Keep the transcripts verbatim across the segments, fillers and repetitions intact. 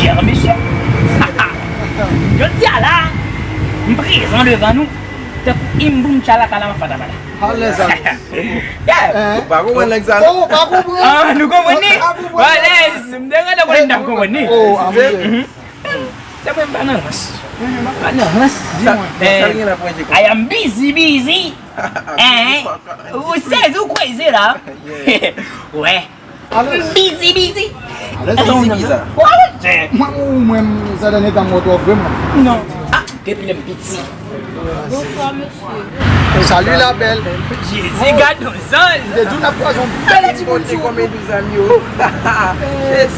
Chè mesye, jodi a la, m prezan devan nou tankou Imboum Tchalakala Mafata Bala. Alèz, alèz. Yeah. Ou pa konprann nèg sa non? Oh, pa konprann. Ah, nou konprann li? Alèz, m te gentan konnen n t ap konprann li. Oh, amouze. Se mwen, m pa nan rans. M pa nan rans. Di mwen. Sa l gen nan pwen je konprann. I am busy, busy. Hein? Ou sezi, ou kweze la? Wè. Busy, busy. Alèz, Busy, bizarre. Wè. Mwen, ou mwen, sa dènye tan m wè w twò vre mwen. Non. Ah, depi lè m piti. Bonswa, mesye. Salut la belle. Jezi, gad yon zanj. M te di w n ap kwaze yon bèl timoun sou wout.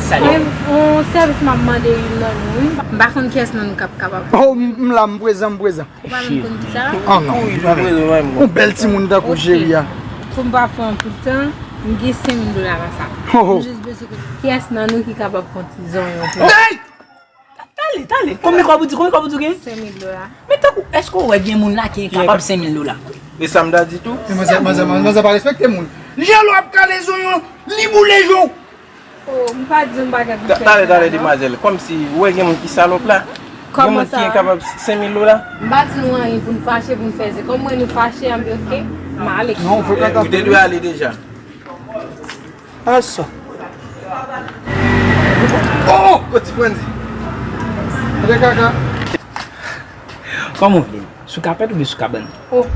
Salut. Yon sèvis m ap mande youn nan nou, wi. M pa konn kiyès nan nou k ap kapab. Oh, m m la, m prezan, m prezan. Ou pa menm konn ki sa? Oh non. Yon bèl timoun tankou Jerry a. Pou m pa fè anpil tan, m gen senk mil dola la sa. Oh, oh. M jis bezwen konnen kiyès nan nou ki kapab fè yon ti zonyon pou mwen. Tale, tale. Konbyen kòb ou di? Konbyen kòb ou di w gen? Senk mil dola. Men tankou, èske w wè gen moun la ki kapab senk mil dola? E sa m ta di tou? Manzè, manzè, manzè pa respekte moun. Jan lò ap kale zonyon, li boule je w. Oh, m pa di yon bagay pou fè. Tale, tale, demwazèl. Kòmsi, ou wè gen moun ki salòp la? Gen moun ki kapab senk mil dola? M pa di nou anyen pou n fache, pou n fè zen. Kòm mwen nou fache, anben, oke, m ale. Non, ou fè kaka. Ou te dwe ale deja. Asa. Oh! Kote Frandy? Kote kaka? Kòman w vle? Sou kapèt oubyen sou kabann? Oh.